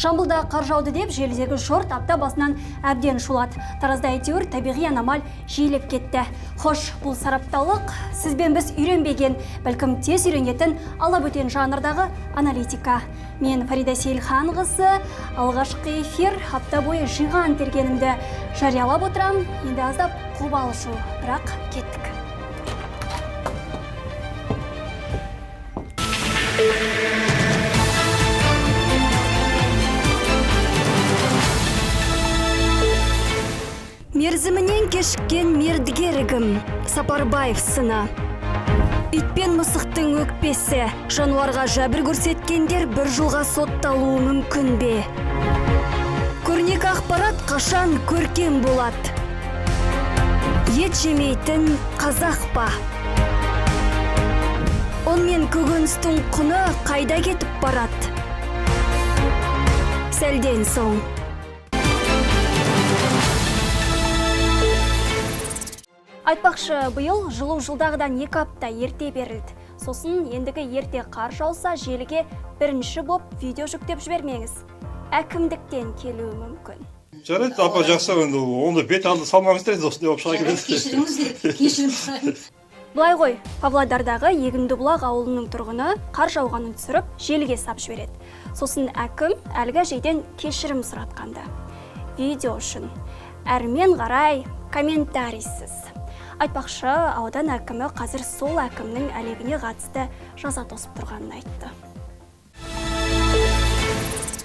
Жамбылда қар жауды деп желідегі жұрт апта басынан әбден шулады. Таразда әйтеуір табиғи аномаль жиілеп кетті. Хош, бұл сарапталық сізбен біз үйренбеген, бәлкім тез үйренетін алабөтен жанрдағы аналитика. Мен Фарида Сейілханқызы, алғашқы эфир апта бойы жиған тергенімді жариялап отырам. Енді аздап қобалжу, бірақ кеттік. Мерзімінен кешіккен мердігер кім? Сапарбаев сыны. Ит пен мысықтың өкпесі. Жануарға жәбір көрсеткендер бір жылға сотталуы мүмкін бе? Көрнекі ақпарат қашан көркем болады? Ет жемейтін қазақ па? Ұн мен көкөністің құны қайда кетіп барады? Сәлден соң. Айтпақшы, биыл жылу жылдағыдан 2 апта ерте берілді. Сосын ендігі ерте қар жауса, желіге бірінші боп видео жүктеп жібермеңіз. Әкімдіктен келуі мүмкін. Жарайды, апа, жақсы, енді онда бет алды салмаңыздар, енді осындай болып шыға келеді. Кешіріңіздер, кешірім сұраймын. Былай ғой, Павлодардағы Егіндібұлақ ауылының тұрғыны қар жауғанын түсіріп, желіге сап жібереді. Сосын әкім әлгі әжейден кешірім сұратқанды. Видео үшін. Әрмен қарай комментарийсіз. Айтпақшы, аудан әкімі қазір сол әкімнің әлегіне қатысты жаза тосып тұрғанын айтты.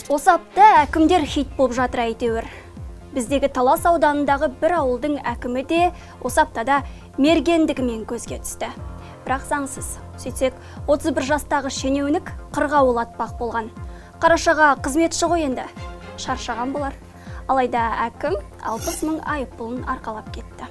Осы апта әкімдер хит боп жатыр әйтеуір. Біздегі Талас ауданындағы бір ауылдың әкімі де осы аптада мергендігімен көзге түсті. Бірақ заңсыз. Сөйтсек, 31 жастағы шенеунік қырғауыл атпақ болған. Қарашаға қызметші ғой енді. Шаршаған болар. Алайда әкім 60 мың айыппұлын арқалап кетті.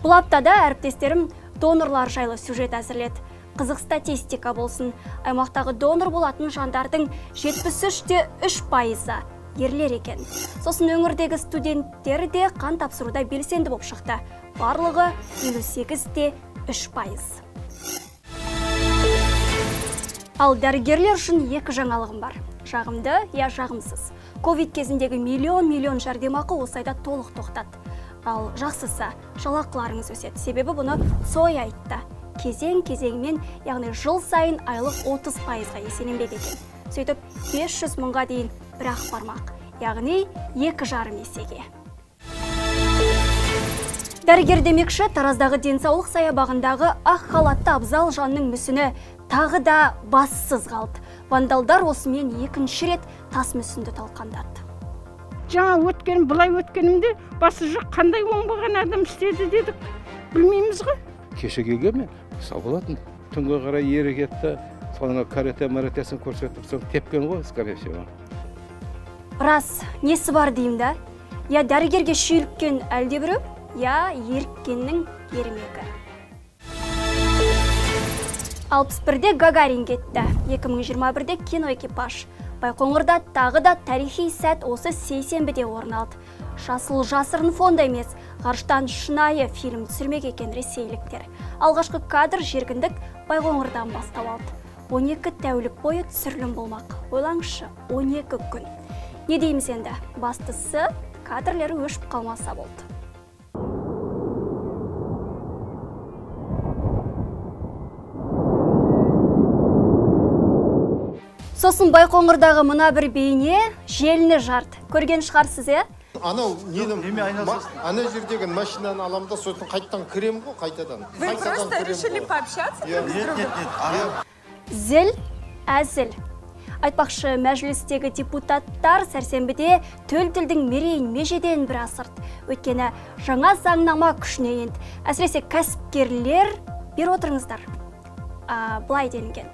Бұл аптада әріптестерім донорлар жайлы сюжет әзірледі. Қызық статистика болсын. Аймақтағы донор болатын жандардың 73,3% ерлер екен. Сосын өңірдегі студенттер де қан тапсыруда белсенді боп шықты. Барлығы 58,3%. Ал дәрігерлер үшін екі жаңалығым бар. Жағымды, я жағымсыз. Ковид кезіндегі миллион-миллион жәрдемақы осы айда толық тоқтады. Ал жақсысы, жалақыларыңыз өседі. Себебі бұны Цой айтты. Кезең-кезеңмен, яғни жыл сайын айлық 30%-ға еселенбек екен. Сөйтіп 500 мыңға дейін бір-ақ бармақ, яғни 2,5 есеге. Дәрігер демекші, Тараздағы денсаулық саябағындағы ақ халатты абзал жанның мүсіні тағы да бассыз қалды. Вандалдар осымен екінші рет тас мүсінді талқандады. Жаңа өткен, былай өткенімде басы жоқ, қандай оңбаған адам істеді дедік, білмейміз ғой. Кеше келген мен, сау болатын. Түнге қарай ері кетті, соны карате маратесін көрсетіп, соны тепкен ғой, скорее всего. Рас, несі бар деймін да? Я дәрігерге шүйліккен әлде біреу, я еріккеннің ермегі. 61-де Гагарин кетті, 2021-де киноэкипаж. Байқоңырда тағы да тарихи сәт осы сейсенбіде орын алды. Жасыл жасырын фонда емес, ғарыштан шынайы фильм түсірмек екен ресейліктер. Алғашқы кадр жергіндік Байқоңырдан бастау алды. 12 тәулік бойы түсірілім болмақ. Ойлаңызшы, 12 күн. Не дейміз енді? Бастысы, кадрлері өшіп қалмаса болды. Сосын Байқоңырдағы мына бір бейне желіні жарды. Көрген шығарсыз, е? Анау нені, ана жердегі машинаны аламын да, сосын қайттан кірем ғой, қайтадан. Вы просто решили пообщаться друг с другом? Зіл, әзіл. Айтпақшы, мәжілістегі депутаттар сәрсенбіде төл тілдің мерейін межеден бір асырды. Өйткені жаңа заңнама күшіне енді. Әсіресе кәсіпкерлер, бері отырыңыздар. Былай делінген.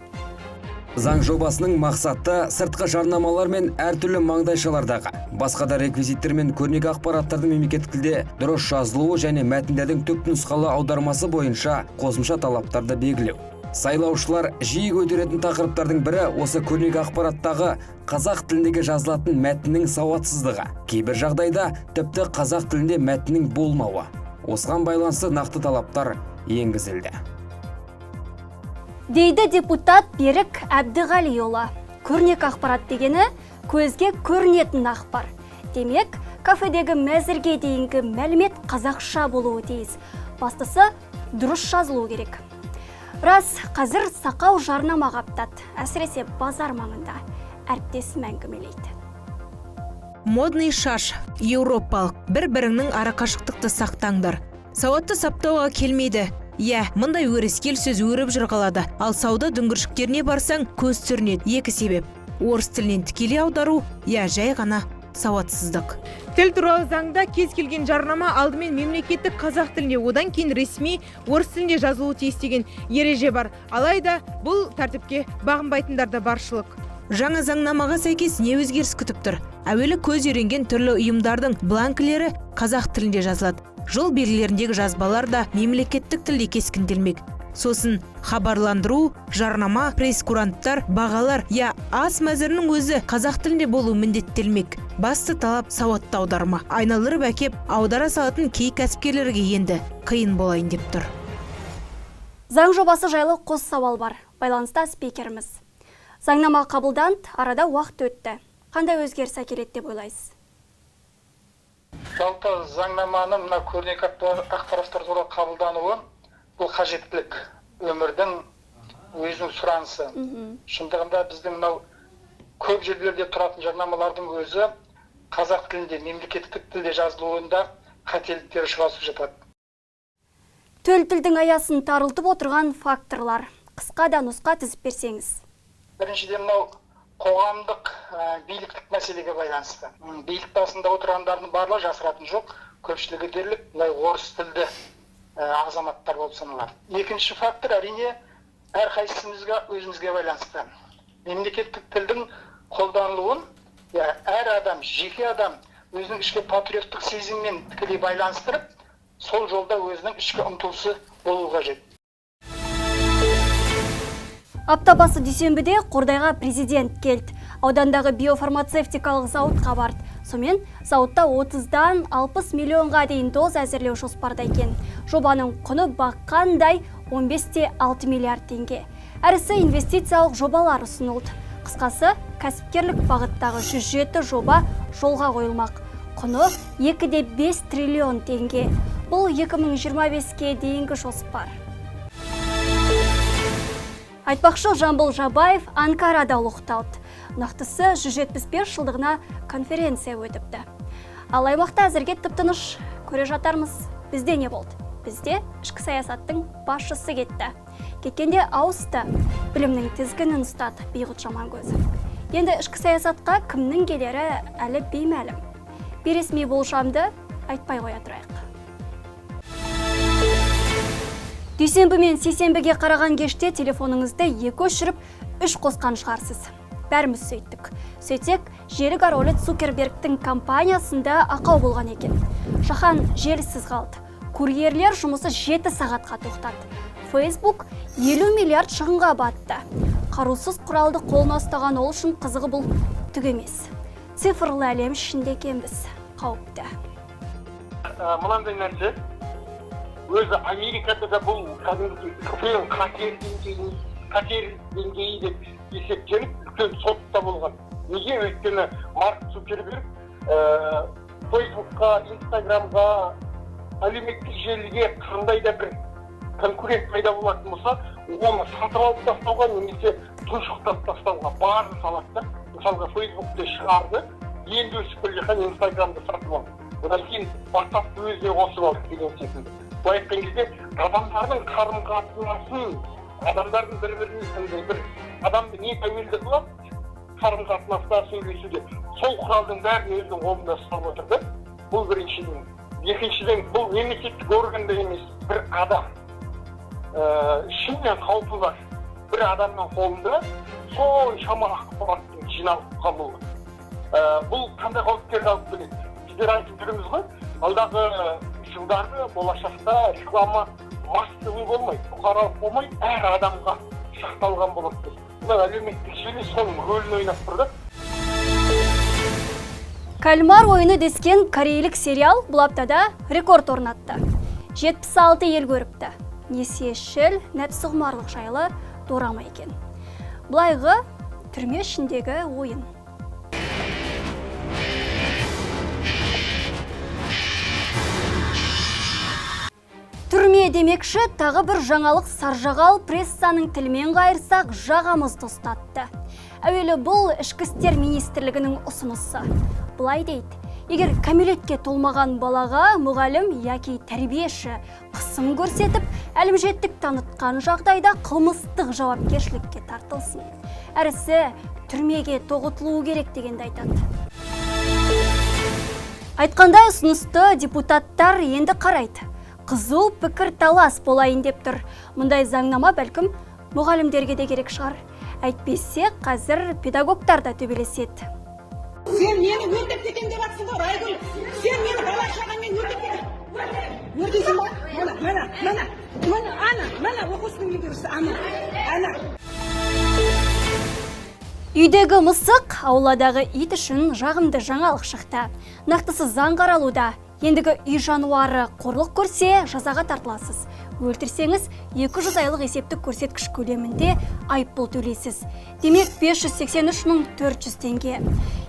Заң жобасының мақсаты сыртқы жарнамалар мен әртүрлі маңдайшалардағы басқа да реквизиттер мен көрнекі ақпараттардың мемлекеттік тілде дұрыс жазылуы және мәтіндердің түпнұсқалы аудармасы бойынша қосымша талаптарды белгілеу. Сайлаушылар жиі көтеретін тақырыптардың бірі осы көрнекі ақпараттағы қазақ тіліндегі жазылатын мәтіннің сауатсыздығы. Кейбір жағдайда тіпті қазақ тілінде мәтіннің болмауы. Осыған байланысты нақты талаптар енгізілді. Дейді депутат Берік Әбдіғалиұлы. Көрнекі ақпарат дегені көзге көрінетін ақпар. Демек, кафедегі мәзірге дейінгі мәлімет қазақша болуы тиіс. Бастысы, дұрыс жазылуы керек. Рас, қазір сақау жарнама қаптады, әсіресе базар маңында. Әріптесім әңгімелейді. Модный шаш, еуропалық, бір біріңнің арақашықтықты сақтаңдар. Сауатты саптауға келмейді. Иә, мындай өрескел сөз өріп жүр қалады. Ал сауда дүңгіршіктеріне барсаң, көз сүрінеді. Екі себеп: орыс тілінен тікелей аудару, я жай ғана сауатсыздық. Тіл туралы заңда кез келген жарнама алдымен мемлекеттік қазақ тілінде, одан кейін ресми орыс тілінде жазылуы тиіс деген ереже бар. Алайда бұл тәртіпке бағынбайтындар да баршылық. Жаңа заңнамаға сәйкес не өзгеріс күтіп тұр? Әуелі көз үйренген түрлі ұйымдардың бланкілері қазақ тілінде жазылады. Жол белгілеріндегі жазбалар да мемлекеттік тілде кескінделмек. Сосын хабарландыру, жарнама, прейскуранттар, бағалар, я ас мәзірінің өзі қазақ тілінде болуы міндеттелмек. Басты талап – сауатты аударма. Айналдырып әкеп аудара салатын кей кәсіпкерлерге енді қиын болайын деп тұр. Заң жобасы жайлы қос сауал бар. Байланыста спикеріміз. Заңнама қабылданды, арада уақыт өтті. Қандай өзгеріс әкеледі деп ойлайсыз? Жалпы, заңнаманы мына көрнекі ақпараттар туралы қабылдануы – бұл қажеттілік, өмірдің өзінің сұранысы. Шындығында, біздің мынау көп жерлерде тұратын жарнамалардың өзі қазақ тілінде, мемлекеттік тілде жазылуында қателіктер ұшырасып жатады. Төл тілдің аясын тарылтып отырған факторлар. Қысқа да нұсқа тізіп берсеңіз. Біріншіден, мынау қоғамдық биліктік мәселеге байланысты. Билік басында отырғандардың барлығы, жасыратын жоқ, көпшілігі дерлік былай орыс тілді азаматтар болып саналады. Екінші фактор, әрине, әрқайсымызға, өзімізге байланысты. Мемлекеттік тілдің қолданылуын, иә, әр адам, жеке адам өзінің ішкі патриоттық сезіммен тікелей байланыстырып, сол жолда өзінің ішкі ұмтылысы болуы қажет. Апта басы дүйсенбіде Қордайға президент келді. Аудандағы биофармацевтикалық зауытқа барды. Сонымен, зауытта 30-дан 60 миллионға дейін доза әзірлеу жоспарда екен. Жобаның құны баққандай 15,6 миллиард теңге. Әрісі инвестициялық жобалар ұсынылды. Қысқасы, кәсіпкерлік бағыттағы 107 жоба жолға қойылмақ. Құны 2,5 триллион теңге. Бұл 2025-ке дейінгі жоспар. Айтпақшы, Жамбыл Жабаев Анкарада ұлықталды. Нақтысы, 175 жылдығына конференция өтіпті. Ал аймақта әзірге тып-тыныш. Көре жатармыз. Бізде не болды? Бізде ішкі саясаттың басшысы кетті. Кеткенде ауысты. Білімнің тізгінін ұстады Бейғұт Жаманкөзов. Енді ішкі саясатқа кімнің келері әлі беймәлім. Бейресми болжамды айтпай қоя тұрайық. Дүйсенбі мен сейсенбіге қараған кеште телефоныңызды екі өшіріп, үш қосқан шығарсыз. Бәріміз сөйттік. Сөйтсек, желі королі Цукербергтің компаниясында ақау болған екен. Жаһан желісіз қалды. Курьерлер жұмысы 7 сағатқа тоқтады. Facebook 50 миллиард шығынға батты. Қарусыз құралды қолына ұстаған ол үшін қызығы бұл түк емес. Цифрлы әлем ішінде екенбіз. Қауіпті. Мынандай нәрсе, өзі Америкада да бұл кәдімгідей үлкен қатер деңгейі деп есептеліп, үлкен сотта болған. Неге? Өйткені Марк Цукерберг Фейсбукқа, Инстаграмға, әлеуметтік желіге қандай да бір конкурент пайда болатын болса, оны сатып алып тастауға немесе тұншықтырып тастауға барын салады да. Мысалға, Фейсбукты шығарды, енді өсіп келе жатқан Инстаграмды сатып алды, одан кейін Ватсапты өзіне қосып алды деген секілді. Былай айтқан кезде, адамдардың қарым қатынасын, адамдардың бір біріне андай бір адамды не тәуелді қылады қарым қатынаста, сөйлесуде, сол құралдың бәрін өзінің қолында ұстап отыр да. Бұл біріншіден. Екіншіден, бұл мемлекеттік органда емес, бір адам, шынымен қаупі бар бір адамның қолында соншама ақпараттың жиналып қалуы. Бұл қандай қауіптерді алып келеді? Біздер айтып жүрміз ғой, алдағы жылдары, болашақта реклама массовый болмайды, бұқаралық болмайды, әр адамға шақталған болады деп. Мына әлеуметтік желі соның рөлін ойнап тұр да. Кальмар ойыны дескен корейлік сериал бұл аптада рекорд орнатты. 76 ел көріпті. Несиешіл, нәпсіқұмарлық жайлы дорама екен. Былайғы Түрме ішіндегі ойын. Түрме демекші, тағы бір жаңалық саржағал прессаның тілімен қайырсақ, жағамызды ұстатты. Әуелі бұл Ішкі істер министрлігінің ұсынысы. Былай дейді: егер кәмелетке толмаған балаға мұғалім яки тәрбиеші қысым көрсетіп, әлімжеттік танытқан жағдайда қылмыстық жауапкершілікке тартылсын. Әрісі түрмеге тоғытылуы керек дегенді айтады. Айтқандай, ұсынысты депутаттар енді қарайды. Қызу пікір талас болайын деп тұр. Мұндай заңнама бәлкім мұғалімдерге де керек шығар. Әйтпесе қазір педагогтар да төбелеседі. Сен мені өртеп кетемін деп жатсың ғой, Райгүл. Сен мені бала шағамен өртеп кетем. Өртейсің ба? Міне, міне, міне, міне, ана, міне, оқушының меңгерушісі, ана, ана. Үйдегі мысық, ауладағы ит үшін жағымды жаңалық шықты. Нақтысы, заң қаралуда. Ендігі үй жануары қорлық көрсе, жазаға тартыласыз. Өлтірсеңіз, 200 айлық есептік көрсеткіш көлемінде айыппұл төлейсіз. Демек, 583 400 теңге.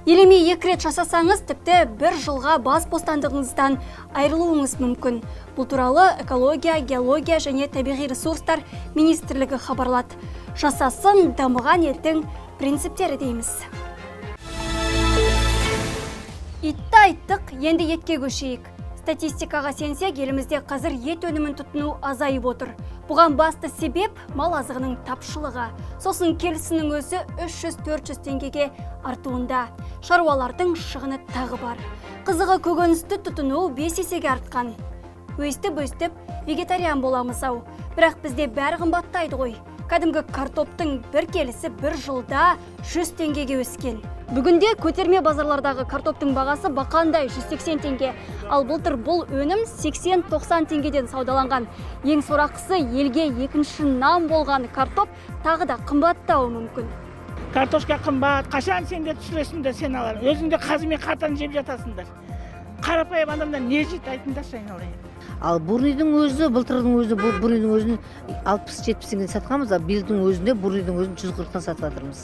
Елемей екі рет жасасаңыз, тіпті бір жылға бас бостандығыңыздан айырылуыңыз мүмкін. Бұл туралы Экология, геология және табиғи ресурстар министрлігі хабарлады. Жасасын дамыған елдің принциптері дейміз. Итті айттық, енді етке көшейік. Статистикаға сенсек, елімізде қазір ет өнімін тұтыну азайып отыр. Бұған басты себеп мал азығының тапшылығы. Сосын келісінің өзі 300-400 теңгеге артуында. Шаруалардың шығыны тағы бар. Қызығы, көкөністі тұтыну 5 есеге артқан. Өстіп-өстіп вегетариан боламыз ау. Бірақ бізде бәрі қымбаттайды ғой. Кәдімгі картоптың бір келісі бір жылда 100 теңгеге өскен. Бүгінде көтерме базарлардағы картоптың бағасы бақандай 180 теңге. Ал былтыр бұл өнім 80-90 теңгеден саудаланған. Ең сорақысы, елге екінші нан болған картоп тағы да қымбаттауы мүмкін. Картошка қымбат, қашан сендер түсіресіңдер сен алар? Өзіңде қазы мен қатаны жеп жатасыңдар. Қарапайым адамдар не жейді, айтыңдаршы, айналайын. Ал бурныйдың өзі, былтырдың өзі, бұл бурныйдың өзін 60-70 теңгеден сатқанбыз, ал биылдың өзінде бурныйдың өзін 140-тан сатып жатырмыз.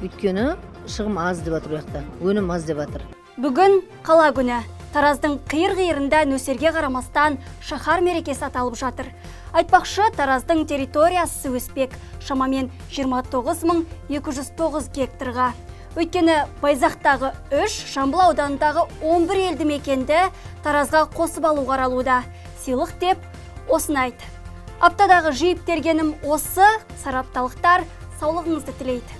Өйткені шығым аз деп жатыр, ол жақта өнім аз деп жатыр. Бүгін қала күні. Тараздың қиыр-қиырында нөсерге қарамастан шаһар мерекесі аталып жатыр. Айтпақшы, Тараздың территориясы өспек, шамамен 29 209 гектарға. Өйткені Байзақтағы 3, Жамбыл ауданындағы 11 елді мекенді Таразға қосып алу қаралуда. Сыйлық деп осыны айт. Аптадағы жиып тергенім осы, сарапталықтар саулығыңызды тілейді.